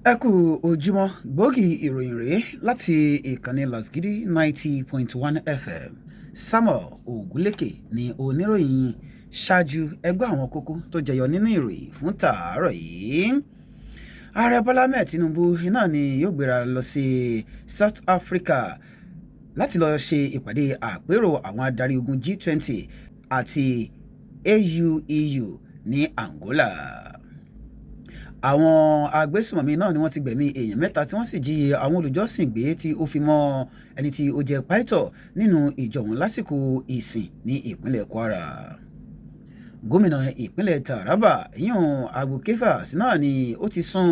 Ẹ kú ojúmọ́. Gbòógì ìròyìn rèé láti ìkànnì Lasgidi 90.1 FM. Samuel Ogunlékè ní oníròyìn yín. Ṣáájú, ẹgbẹ́ àwọn kókó tó jẹyọ nínú ìròyìn fún tàárọ̀ yìí. Ààrẹ Bọ́lá Ahmed Tinubu náà ni yóò gbéra lọ sí South Africa láti lọ ṣe ìpàdé àpérò àwọn adarí ogun G20 àti AU-EU ní Angola. Àwọn agbésùmọ̀mí náà ni wọ́n ti gbẹ̀mí èèyàn mẹ́ta, tí wọ́n sì jí àwọn olùjọ́sìn gbé, tí ó fi mọ́ ẹni tí ó jẹ́ pásítọ̀ nínú ìjọ wọn lásìkò ìsìn ní ìpínlẹ̀ Kwara. Gómìnà ìpínlẹ̀ Taraba, ìyẹn Agbu Kefas, náà ni ó ti sún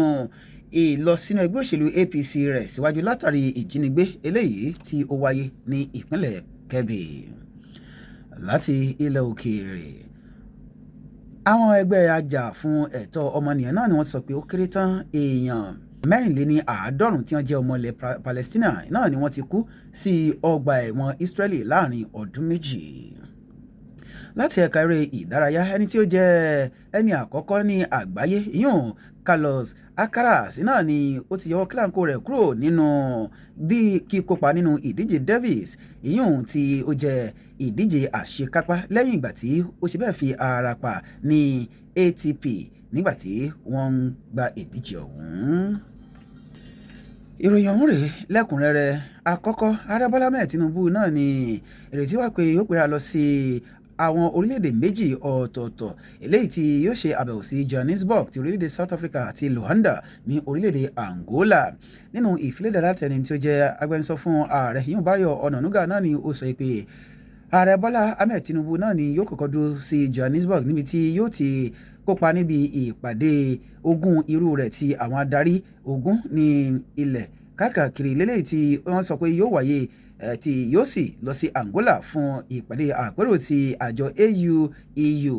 ìlọ sínú ẹgbẹ́ òṣèlú APC rẹ̀ síwájú látàrí ìjínigbé eléyìí tí ó wáyé ní ìpínlẹ̀ Kebbi. Láti ilẹ̀ òkèèrè, àwọn ẹgbẹ́ ajá fún ẹ̀tọ́ ọmọnìyàn náà ni wọ́n ti sọ pé ó kéré tán, èèyàn 94 tí wọ́n jẹ́ ọmọ ilẹ̀ Palestina náà ni wọ́n ti kú sí ọgbà ẹ̀wọ̀n Israeli láàrin ọdún 2. Láti ẹ̀ka eré ìdárayá, ẹni tí ó jẹ́ ẹni àkọ́kọ́ ní àgbáyé, ìyẹn Carlos Alcaraz, náà ni ó ti yọwọ́ kílàńkó rẹ̀ kúrò nínú bí kíkópa nínú ìdíje Davis, ìyẹn tí ó jẹ́ ìdíje àṣekápá, lẹ́yìn ìgbà tí ó ṣe bẹ́ẹ̀ fi ara pa ní ATP nígbà tí wọ́n ń gba ìdíje ọ̀hún. Ìròyìn ọ̀hún rèé lẹ́kùnrẹ́rẹ́. Àkọ́kọ́, Ààrẹ Bọ́lá Ahmed Tinubu náà ni ìrètí wà pé yóò gbéra lọ sí àwọn orílẹ̀-èdè méjì ọ̀tọ̀ọ̀tọ̀, eléyìí tí yóò ṣe àbẹ̀wò sí Johannesburg ti orílẹ̀-èdè South Africa àti Luanda ní orílẹ̀-èdè Angola. Nínú ìfiléde látẹni tí ó jẹ́ agbẹnusọ fún ààrẹ, yìí, Báyọ̀ Ọ̀nànúgà, náà ni ó sọ pé Ààrẹ Bọ́lá Ahmed Tinubu náà ni yóò kọ́kọ́ dúró sí Johannesburg, níbi tí yóò ti kópa níbi ìpàdé 20 irú rẹ̀ ti àwọn adarí 20 ní ilẹ̀ káàkiri lélẹ́yìí tí wọ́n sọ pé yóò wáyé, tí yóò sì lọ sí Angola fún ìpàdé àpérò ti àjọ AU-EU.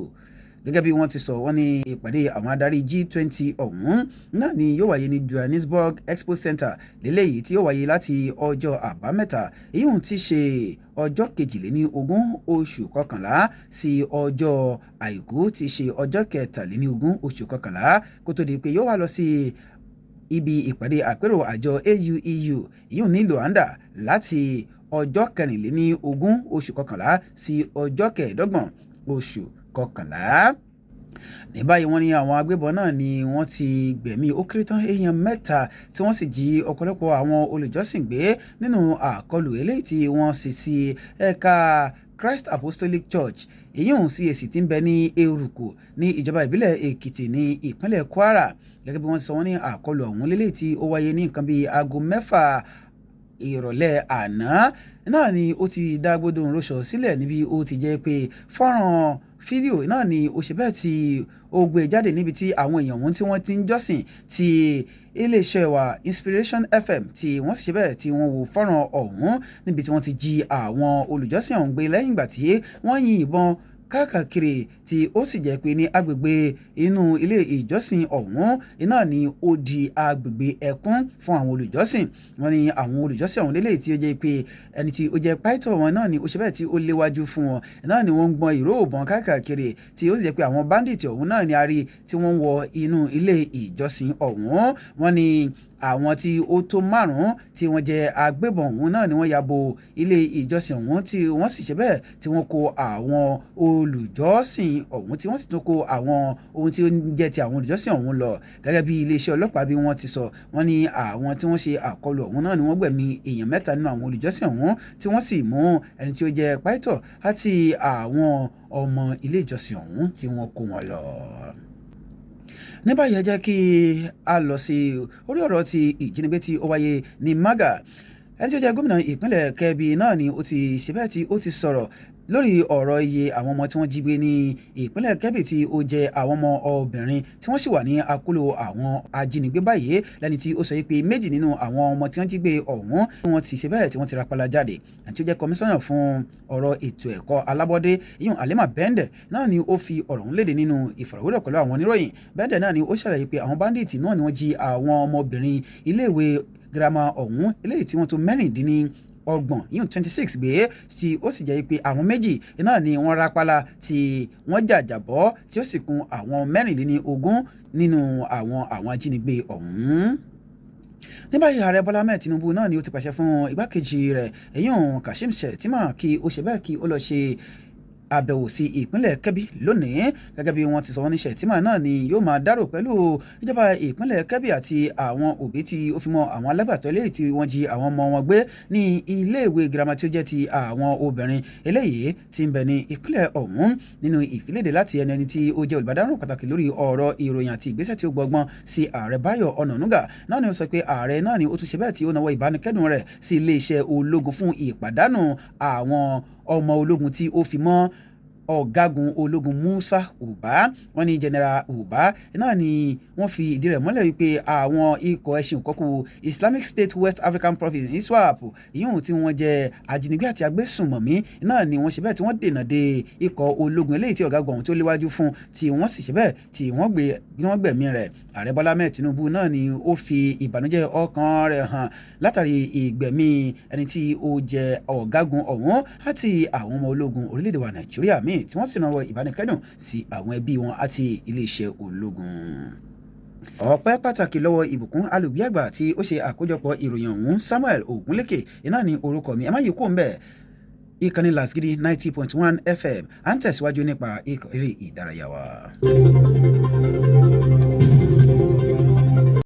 Gẹ́gẹ́ bí wọ́n ti sọ, wọ́n ní ìpàdé àwọn adarí G20 ọ̀hún náà ni yóò wáyé ní Johannesburg Expo Center lélẹ́yìí tí yóò wáyé láti ọjọ́ Àbámẹ́ta, èyí ti ṣe ọjọ́ 22 oṣù kọkànlá, sí ọjọ́ Àìkú tí ṣe ọjọ́ 23 oṣù kọkànlá, kó tó di pé yóò wá lọ sí ibi ìpàdé àpérò àjọ AU-EU ìyún ní Luanda láti ọjọ́ 24 oṣù kọkànlá sí ọjọ́ 25 oṣù kọkànlá. Ní báyìí, wọ́n ní àwọn agbébọn náà ni wọ́n ti gbẹ̀mí ó kéré tán èèyàn mẹ́ta, tí wọ́n sì jí ọ̀pọ̀lọpọ̀ àwọn olùjọ́sìn gbé nínú àkọlù eléyìí tí wọ́n sì sí ẹ̀ka Christ Apostolic Church, èyí CAC, tí ń bẹ ní Eruku ní ìjọba ìbílẹ̀ Èkìtì ní ìpínlẹ̀ Kwara. Gẹ́gẹ́ bí wọ́n ti sọ, wọ́n ní àkọlù ọ̀hún lélẹ́yìí tí ó wáyé ní nǹkan bíi aago 6 ìrọ̀lẹ́ àná náà ni ó ti dá gbódò rọṣọ sílẹ̀, níbi ó ti jẹ́ pé fọ́nrán fídíò náà ni ó ṣe bẹ́ẹ̀ tí ó gbé jáde, níbi tí àwọn èèyàn wọn tí wọ́n ti ń jọ́sìn, tí iléeṣẹ́ wa Inspiration FM tí wọ́n sì ṣe bẹ́ẹ̀ tí wọ́n wo fọ́nrán ọ̀hún, níbi tí wọ́n ti jí àwọn olùjọ́sìn ọ̀hún gbé lẹ́yìn ìgbà tí wọ́n yin ìbọn káàkiri, tí ó sì jẹ́ pé ní agbègbè inú ilé ìjọsìn ọ̀hún iná ni ó di agbègbè ẹkún fún àwọn olùjọ́sìn. Wọ́n ní àwọn olùjọ́sìn ọ̀hún lélẹ́yìí tí ó jẹ́ pé ẹni tí ó jẹ́ pásítọ̀ wọn náà ni ó ṣe bẹ́ẹ̀ tí ó léwájú fún wọn náà ni wọ́n ń gbọ́n ìró ìbọn káàkiri, tí ó sì jẹ́ pé àwọn bandit ọ̀hún náà ni a rí tí wọ́n ń wọ inú ilé ìjọsìn ọ̀hún. Wọ́n ní àwọn tí ó tó márùn-ún tí wọ́n jẹ́ agbébọn ọ̀hún náà ni wọ́n ya bo ilé ìjọsìn ọ̀hún, tí wọ́n sì ṣe bẹ́ẹ̀ tí wọ́n kó àwọn olùjọ́sìn ọ̀hún, tí wọ́n sì tún kó àwọn ohun tí ó ń jẹ́ ti àwọn olùjọ́sìn ọ̀hún lọ. Gẹ́gẹ́ bí iléeṣẹ́ ọlọ́pàá bí wọ́n ti sọ, wọ́n ní àwọn tí wọ́n ṣe àkọlù ọ̀hún náà ni wọ́n gbẹ̀mí èèyàn mẹ́ta nínú àwọn olùjọ́sìn ọ̀hún, tí wọ́n sì mú ẹni tí ó jẹ́ pásítọ̀ àti àwọn ọmọ ilé ìjọsìn ọ̀hún tí wọ́n kó wọn lọ. Ní báyìí, ẹ jẹ́ kí a lọ sí orí ọ̀rọ̀ ti ìjínigbé tí ó wáyé ní Maga. Ẹni tí ó jẹ́ gómìnà ìpínlẹ̀ Kebbi náà ni ó ti ṣe bẹ́ẹ̀ tí ó ti sọ̀rọ̀ lórí ọ̀rọ̀ iye àwọn ọmọ tí wọ́n jí gbé ní ìpínlẹ̀ Kebbi, tí ó jẹ́ àwọn ọmọ obìnrin tí wọ́n sì wà ní akóló àwọn ajínigbé báyìí, lẹ́ni tí ó sọ pé méjì nínú àwọn ọmọ tí wọ́n jí gbé ọ̀hún tí wọ́n ti ṣe bẹ́ẹ̀ tí wọ́n ti rapala jáde. Ẹni tí ó jẹ́ kọmíṣánná fún ọ̀rọ̀ ètò ẹ̀kọ́ alábọ́dé, ìyún Halima Bende, náà ni ó fi ọ̀rọ̀ ọ̀hún léde nínú ìfọ̀rọ̀wérọ̀ pẹ̀lú àwọn oníròyìn. Bende náà ni ó ṣàlàyé pé àwọn bandit náà ni wọ́n jí àwọn ọmọbìnrin iléèwé girama ọ̀hún eléyìí tí wọ́n tó 36, yíyún 26 gbé, tí ó sì jẹ́ pé àwọn méjì náà ni wọ́n rápálá tí wọ́n jàjàbọ́, tí ó sì kún àwọn 24 nínú àwọn ajínigbé ọ̀hún. Ní báyìí, Ààrẹ Bọ́lá Ahmed Tinubu náà ni ó ti pàṣẹ fún igbákejì rẹ̀, èyún Kashim Shettima, kí ó ṣe bẹ́ẹ̀ kí ó lọ ṣe àbẹ̀wò sí ìpínlẹ̀ Kebbi lónìí. Gẹ́gẹ́ bí wọ́n ti sọ, wọ́n ní Shettima náà ni yóò máa dárò pẹ̀lú ìjọba ìpínlẹ̀ Kebbi àti àwọn òbí tí ó fi mọ́ àwọn alágbàtọ́ eléyìí tí wọ́n jí àwọn ọmọ wọn gbé ní iléèwé girama tí ó jẹ́ ti àwọn obìnrin eléyìí tí ń bẹ ní ìpínlẹ̀ ọ̀hún. Nínú ìfiléde láti ẹnu ẹni tí ó jẹ́ olùbádámọ̀ràn pàtàkì lórí ọ̀rọ̀ ìròyìn àti ìgbésẹ̀ tí ó gbọgbọ́n sí ààrẹ, Báyọ̀ Ọ̀nànúgà, náà ni ó sọ pé ààrẹ náà ni ó tún ṣe bẹ́ẹ̀ tí ó nawọ́ ìbánikẹ́dùn rẹ̀ sí iléeṣẹ́ ológun fún ìpàdánù àwọn ọmọ ológun tí ó fi mọ́ Ọ̀gágun ológun Musa Uba. Wọ́n ní General Uba náà ni wọ́n fi ìdí rẹ̀ múlẹ̀ wípé àwọn ikọ̀ ẹṣin òkọ́kù Islamic State West African Province, ISWAP, ìyóhùn tí wọ́n jẹ́ ajínigbé àti agbésùnmọ̀mí náà ni wọ́n ṣe bẹ́ẹ̀ tí wọ́n dènà de ikọ̀ ológun eléyìí tí ọ̀gágun ọ̀hún tí ó léwájú fún, tí wọ́n sì ṣe bẹ́ẹ̀ tí wọ́n gbẹ̀mí rẹ̀. Ààrẹ Bọ́lá Ahmed Tinubu náà ni ó fi ìbànújẹ́ ọkàn rẹ̀ hàn látàrí ìgbẹ̀mí ẹni tí ó jẹ́ ọ̀gágun ọ̀hún àti àwọn ọmọ ológun orílẹ̀-èdè wa Nàìjíríà míì, tí wọ́n sì nawọ́ ìbánikẹ́dùn sí àwọn ẹbí wọn àti iléeṣẹ́ ológun. Ọpẹ́ pàtàkì lọ́wọ́ Ìbùkún Alùgbìàgbà tí ó ṣe àkójọpọ̀ ìròyìn ọ̀hún. Samuel Ogunlékè iná ní orúkọ mi. Ẹ má yí kó ń bẹ̀, ìkànnì Lasgidi 90.1 FM, à ń tẹ̀síwájú nípa eré ìdárayá wa.